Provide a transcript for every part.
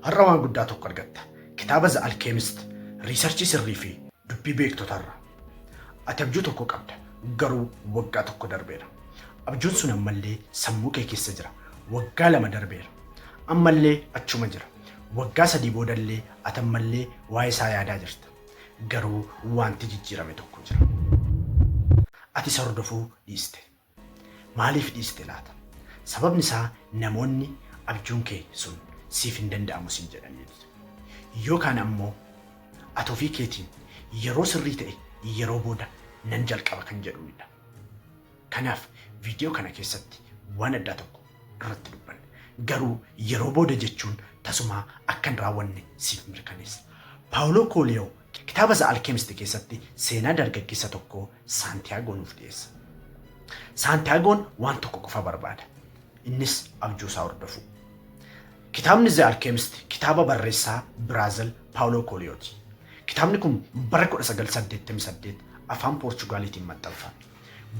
Har'a waan guddaa tokko argatta. Kitaaba The Alchemist, research sirrii fi dubbii beektotarra. Ati abjuu tokko qabda, garuu waggaa tokko darbeera. Abjuun sun ammallee sammuu kee keessa jira. Waggaa 2 darbeera. Ammallee achuma jira. Waggaa 3 boodallee ati ammallee waa'ee isaa yaadaa jirta. Garuu wanti jijjiirame tokko jira. Ati isa hordofuu dhiiste. Maaliif dhiiste laata? Sababni isaa namoonni abjuun kee sun siif hin danda'amu siin jedhaniiti. Yookaan ammoo ati ofii keetiin yeroo sirrii ta'e yeroo booda nan jalqaba kan jedhuunidha. Kanaaf viidiyoo kana keessatti waan addaa tokko irratti dubbanna. Garuu yeroo booda jechuun tasumaa akka hin raawwanne siif mirkaneessa. Paawuloo Kooliyoo kitaaba The Alchemist keessatti seenaa dargaggeessa tokkoo Saantiyaagoo nuuf dhiyeessa. Saantiyaagoon waan tokko qofa barbaada. Innis abjuu isaa hordofuu. Kitaabni The Alchemist kitaaba barreessaa Biraazil Paawuloo Kooliyooti. Kitaabni kun bara 1988 afaan Poorchugaaliitiin maxxanfame.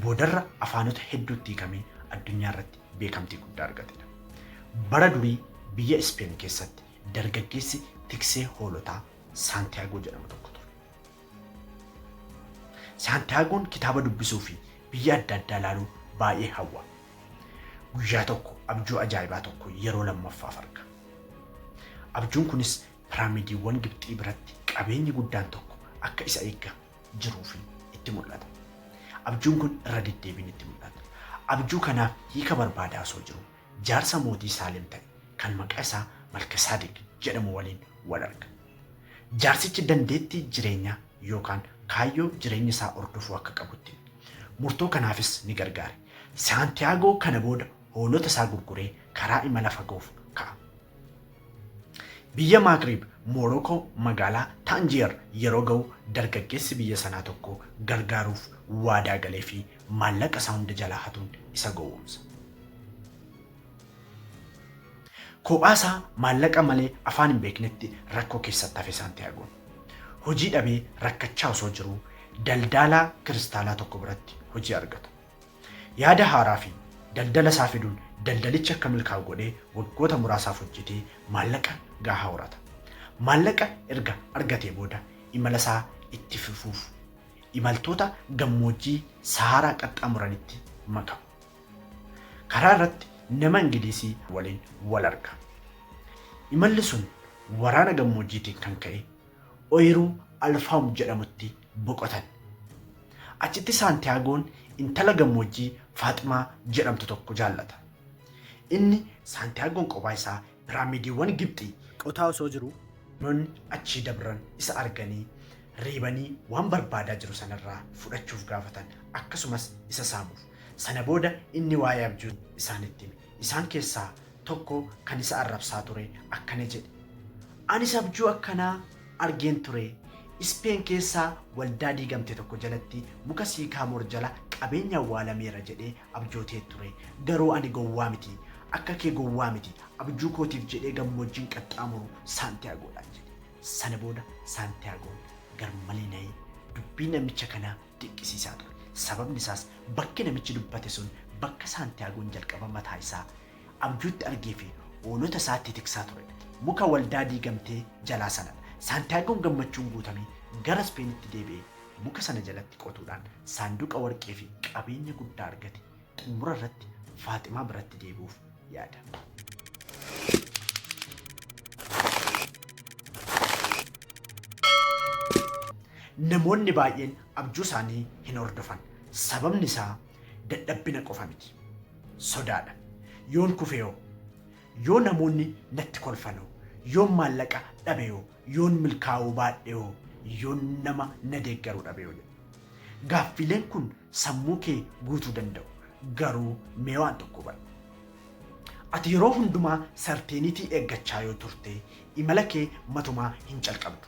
Boodarra afaanota hedduutti hiikamee addunyaa irratti beekamtii guddaa argatedha. Bara durii biyya Ispeen keessatti dargaggeessi tiksee hoolotaa Saantiyaagoo jedhamu tokko ture. Saantiyaagoon kitaaba dubbisuu fi biyya adda addaa ilaaluu baay'ee hawwa. Guyyaa tokko abjuu ajaa'ibaa tokko yeroo lammaffaaf arga. Abjuun kunis piraamidiiwwan Gibxii biratti qabeenyi guddaan tokko akka isa eegga jiruu fi itti mul'ata. Abjuun kun irra deddeebiin itti mul'ata. Abjuu kanaaf hiika barbaadaa osoo jiruu jaarsa mootii Saalem ta'e kan maqaa isaa Malkasaadeq jedhamu waliin wal arga. Jaarsichi dandeettii jireenyaa yookaan kaayyoo jireenya isaa hordofuu akka qabu itti hime. Murtoo kanaafis ni gargaare. Saantiyaagoo kana booda hoolota isaa gurguree karaa imala fagoof ka'a. Biyya Maagriib, Moorookoo magaalaa Taanjiyer yeroo ga'u dargaggeessi biyya sanaa tokko gargaaruuf waadaa galeefii maallaqa isaa hunda jalaa hatuun isa gowwoomsa. Kophaa isaa maallaqa malee afaan hin beeknetti rakkoo keessatti hafe Saantiyaagoon. Hojii dhabee rakkachaa osoo jiruu daldaalaa kiristaalaa tokko biratti hojii argata. Yaada haaraa fi daldala isaa fiduun daldalichi akka milkaa'u godhee waggoota muraasaaf hojjetee maallaqa gahaa horata. Maallaqa erga argatee booda imala isaa itti fufuuf imaltoota gammoojjii Sahaaraa qaxxaamuranitti makama. Karaa irratti nama Ingiliisii waliin wal arga. Imalli sun waraana gammoojjiitiin kan ka'e oyiruu Alfaum jedhamutti boqotan. Achitti Saantiyaagoon intala gammoojjii Faaximaa jedhamtu tokko jaallata. Inni Saantiyaagoon qophaa isaa piraamidiiwwan Gibxii qotaa osoo jiruu, namoonni achii dabran isa arganii reebanii waan barbaadaa jiru sanarraa fudhachuuf gaafatan, akkasumas isa saamuuf. Sana booda inni waa'ee abjuu isaanitti hime. Isaan keessaa tokko kan isa arrabsaa ture akkana jedhe, Anis abjuu akkanaa argeen ture. Ispeen keessaa waldaa diigamte tokko jalatti muka siikaamoor jala qabeenyi awwaalameera jedhee abjootee ture. Garuu ani gowwaa miti. Akka kee gowwaa miti. Abjuu kootiif jedhee gammoojjiin qaxxaamuru Saantiyaagoodhaan jedhe. Sana booda Saantiyaagoon garmalee na'ee dubbii namicha kanaa dinqisiisaa ture. Sababni isaas bakki namichi dubbate sun bakka Saantiyaagoon jalqaba mataa isaa abjuutti argee fi hoolota isaa itti tiksaa turedha. Muka waldaa diigamtee jalaa sanadha. Saantiyaagoon gammachuun guutamee gara Ispeenitti deebi'ee muka sana jalatti qotuudhaan saanduqa warqee fi qabeenya guddaa argate. Xumura irratti Faaximaa biratti deebi'uuf yaada. Namoonni baay'een abjuu isaanii hin hordofan. Sababni isaa dadhabbina qofa miti. Sodaadha. Yoon kufeehoo? Yoo namoonni natti kolfanoo? Yoon maallaqa dhabehoo? Yoon milkaa'uu baadhehoo? Yoon nama na deeggaru dhabehoo? jedhu. Gaaffiileen kun sammuu kee guutuu danda'u. Garuu mee waan tokko hubadhu. Ati yeroo hundumaa sarteenitii eeggachaa yoo turte, imala kee matumaa hin calqabdu.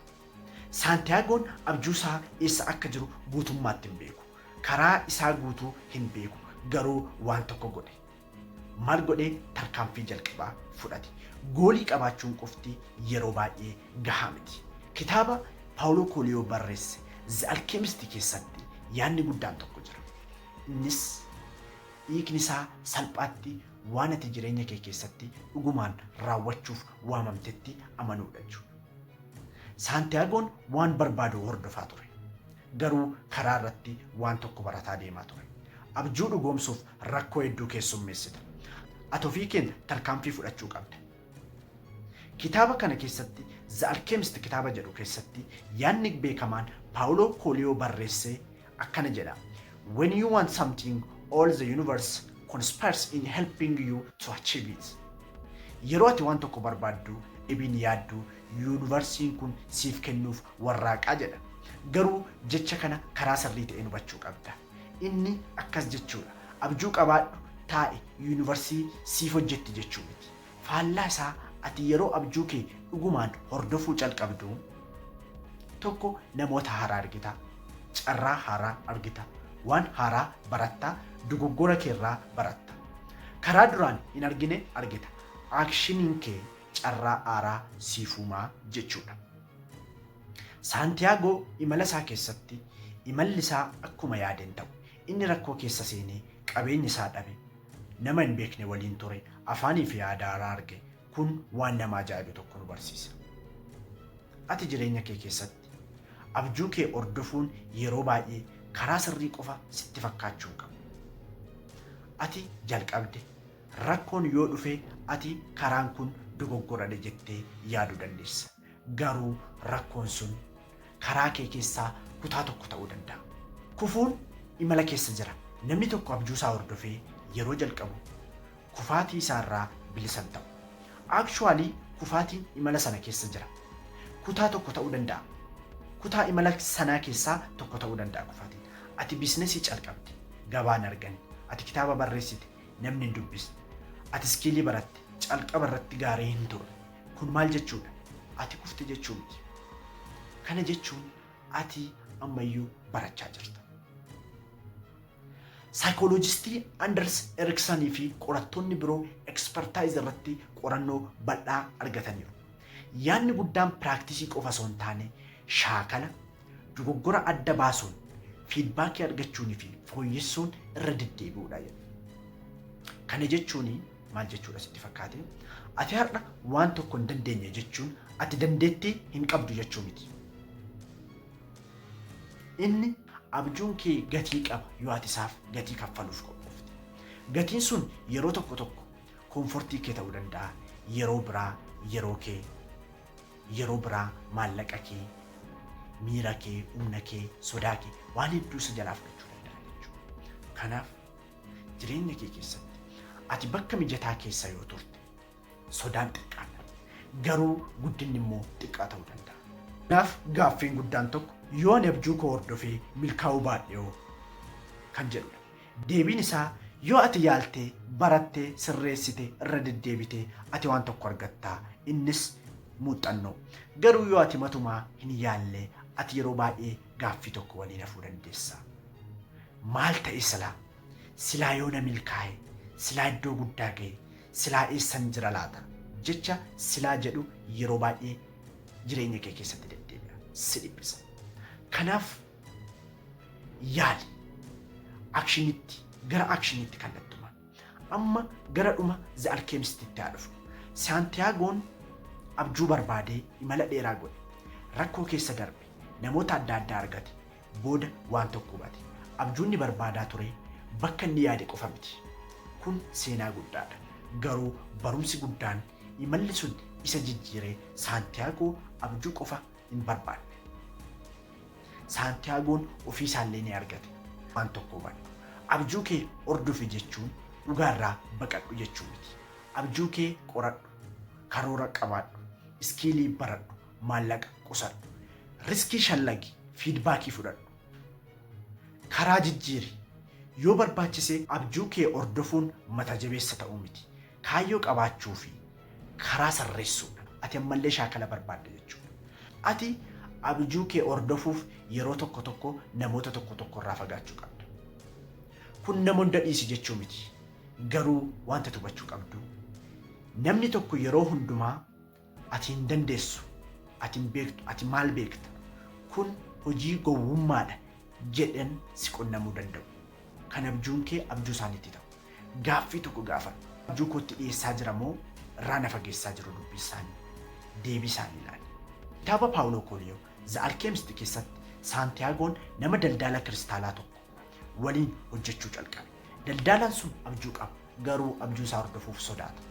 Saantiyaagoon abjuu isaa eessa akka jiru guutummaatti hin beeku. Karaa isaa guutuu hin beeku. Garuu waan tokko godhe. Maal godhe? Tarkaanfii jalqabaa fudhate. Goolii qabaachuun qofti yeroo baay'ee gahaa miti. Kitaaba Paawuloo Kooliyoo barreesse The Alchemist keessatti yaadni guddaan tokko jira. Innis hiikni isaa salphaatti waan ati jireenya kee keessatti dhugumaan raawwachuuf waamamtetti amanuudha jechuudha. Saantiyaagoon waan barbaadu hordofaa ture. Garuu karaa irratti waan tokko barataa deemaa ture. Abjuu dhugoomsuuf rakkoo hedduu keessummeessita. Ati ofii keen tarkaanfii fudhachuu qabda. Kitaaba kana keessatti, The Alchemist kitaaba jedhu keessatti, yaadni beekamaan Paawuloo Kooliyoo barreesse akkana jedha: "When you want something, all the universe conspires in helping you to achieve it." Yeroo ati waan tokko barbaaddu, dhibiin yaaddu, yuunivarsiin kun siif kennuuf warraaqaa jedha. Garuu jecha kana karaa sirrii ta'een hubachuu qabda. Inni akkas jechuudha. Abjuu qabaadhu, taa'e, yuunivarsii siif hojjetti jechuu miti. Faallaa isaa, ati yeroo abjuu kee dhugumaan hordofuu calqabdu, tokko, namoota haaraa argita, carraa haaraa argita, waan haaraa barattaa, dogoggora keerraa baratta. Karaa duraan hin argine argita. Actioniin kee carraa haaraa siif uumaa jechuudha. Saantiyaagoo imala isaa keessatti imalli isaa akkuma yaadeen ta'u. Inni rakkoo keessa seenee qabeenya isaa dhabe, nama hin beekne waliin ture, afaanii fi aadaa haaraa arge. Kun waan nama ajaa'ibu tokko nu barsiisa. Ati jireenya kee keessatti abjuu kee hordofuun yeroo baay'ee karaa sirrii qofa sitti fakkaachuu hin qabu. Ati jalqabde, rakkoon yoo dhufe, ati karaan kun dogoggoradha jettee yaaduu dandeessa. Garuu rakkoon sun karaa kee keessaa kutaa tokko ta'uu danda'a. Kufuun imala keessa jira. Namni tokko abjuu isaa hordofee yeroo jalqabu kufaatii isaarraa bilisan ta'u. Actually, kufaatiin imala sana keessa jira. Kutaa tokko ta'uu danda'a. Kutaa imala sanaa keessaa tokko ta'uu danda'a kufaatiin. Ati businessii calqabde, gabaan arganne. Ati kitaaba barreessite, namni hin dubbisne. Ati skillii baratte, calqaba irratti gaarii hin turre. Kun maal jechuudha? Ati kufte jechuu miti. Kana jechuun ati ammayyuu barachaa jirta. Saayikooloojistii Anders Eriksanii fi qorattoonni biroo expertise irratti qorannoo bal'aa argataniiru. Yaadni guddaan practiceii qofa osoo hin taane, shaakala, dogoggora adda baasuun, feedbackii argachuunii fi fooyyessuun irra deddeebi'uudha jedhu. Kana jechuun maal jechuudha sitti fakkaate? Ati har'a waan tokko hin dandeenye jechuun ati dandeettii hin qabdu jechuu miti. Inni abjuun kee gatii qaba yoo ati isaaf gatii kaffaluuf qophoofte. Gatiin sun yeroo tokko tokko comfortii kee ta'uu danda'a. Yeroo biraa yeroo kee, yeroo biraa maallaqa kee, miira kee, humna kee, sodaa kee, waan hedduu isa jalaa fudhachuu danda'a jechuudha. Kanaaf jireenya kee keessatti ati bakka mijataa keessa yoo turte sodaan xiqqaadha. Garuu guddinni immoo xiqqaa ta'uu danda'a. Kanaaf gaaffiin guddaan tokko, yoo ani abjuu koo hordofee milkaa'uu baadhe hoo kan jedhudha. Deebiin isaa, yoo ati yaaltee, barattee, sirreessite, irra deddeebitee, ati waan tokko argattaa, innis muuxannoo. Garuu yoo ati matumaa hin yaallee, ati yeroo baay'ee gaaffii tokko waliin hafuu dandeessa. Maal ta'e silaa? Silaa yoo na milkaa'e, silaa iddoo guddaa ga'e, silaa eessan jira laata? Jecha silaa jedhu yeroo baay'ee jireenya kee keessatti deddeebi'a. Si dhiphisa. Kanaaf yaali. Actionitti, gara actionitti kallattumaan. Amma gara dhuma The Alchemistitti haa dhufu. Saantiyaagoon abjuu barbaadee imala dheeraa godhe. Rakkoo keessa darbe. Namoota adda addaa argate. Booda waan tokko hubate. Abjuun inni barbaadaa ture bakka inni yaade qofa miti. Kun seenaa guddaadha. Garuu barumsi guddaan imalli sun isa jijjiiree, Saantiyaagoo abjuu qofa hin barbaanne. Saantiyaagoon ofii isaallee ni argate. Waan tokko hubadhu. Abjuu kee hordofi jechuun dhugaarraa baqadhu jechuu miti. Abjuu kee qoradhu. Karoora qabaadhu. Skillii baradhu. Maallaqa qusadhu. Riskii shallagi. Feedbackii fudhadhu. Karaa jijjiiri. Yoo barbaachise, abjuu kee hordofuun mata jabeessa ta'uu miti. Kaayyoo qabaachuu fi karaa sirreessuudha. Ati ammallee shaakala barbaadda jechuudha. Ati abjuu kee hordofuuf yeroo tokko tokko namoota tokko tokko irraa fagaachuu qabda. Kun nama hunda dhiisi jechuu miti. Garuu wanta hubachuu qabdu, namni tokko yeroo hundumaa "Ati hin dandeessu, ati hin beektu, ati maal beekta? Kun hojii gowwummaadha" jedhan si qunnamuu danda'u. Kan abjuun kee abjuu isaaniitti ta'u. Gaaffii tokko gaafadhu. Abjuu kootti dhiyeessaa jira moo irraa na fageessaa jiru dubbii isaanii? Deebii isaanii ilaali. Kitaaba Paawuloo Kooliyoo The Alchemist keessatti Saantiyaagoon nama daldala kiristaalaa tokko waliin hojjechuu calqabe. Daldalaan sun abjuu qaba, garuu abjuu isaa hordofuuf sodaata.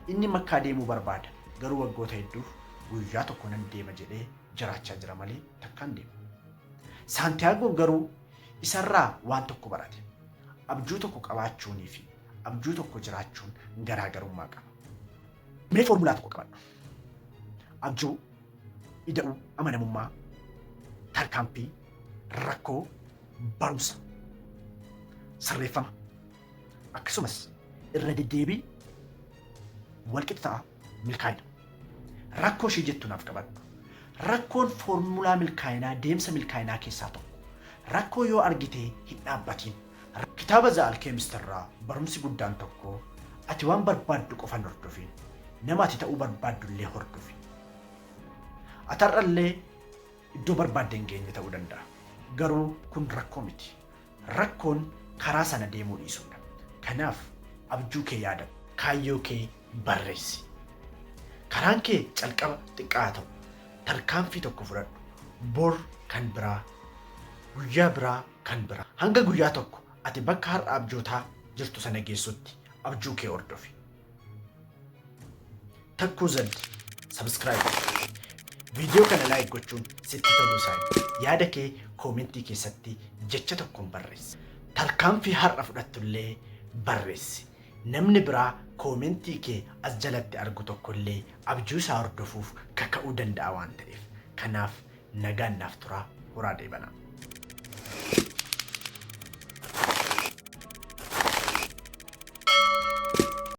Inni Makkaa deemuu barbaada, garuu waggoota hedduuf guyyaa tokko nan deema jedhee jiraachaa jira malee takkaan deemu. Saantiyaagoon garuu isarraa waan tokko barate. Abjuu tokko qabaachuunii fi abjuu tokko jiraachuun garaagarummaa qaba. Mee foormulaa tokko qabadhu. Abjuu, ida'uu, amanamummaa, tarkaanfii, rakkoo, barumsa, sirreeffama, akkasumas irra deddeebii walqixa ta'a milkaa'ina. Rakkoo ishee jettu naaf qabadhu. Rakkoon foormulaa milkaa'inaa deemsa milkaa'inaa keessaa tokko. Rakkoo yoo argite hin dhaabbatiin. Kitaaba The Alchemist irraa barumsi guddaan tokko ati waan barbaaddu qofa hin hordofin. Nama ati ta'uu barbaaddu illee hordofi. Ati har'allee iddoo barbaadde hin geenye ta'uu danda'a. Garuu kun rakkoo miti. Rakkoon karaa sana deemuu dhiisuudha. Kanaaf abjuu kee yaadadhu. Kaayyoo kee barreessi. Karaan kee calqaba xiqqaa haa ta'u. Tarkaanfii tokko fudhadhu. Bor kan biraa. Guyyaa biraa kan biraa. Hanga guyyaa tokko ati bakka har'a abjootaa jirtu sana geessutti abjuu kee hordofi. Takkuu Zand subscribe godhi. Viidiyoo kana like gochuun sitti toluu isaa yaada kee koomentii keessatti jecha tokkoon barreessi. Tarkaanfii har'a fudhattullee barreessi. Namni biraa koomentii kee as jalatti argu tokkollee abjuu isaa hordofuuf kaka'uu danda'a waan ta'eef. Kanaaf nagaan naaf turaa, horaa deebanaa.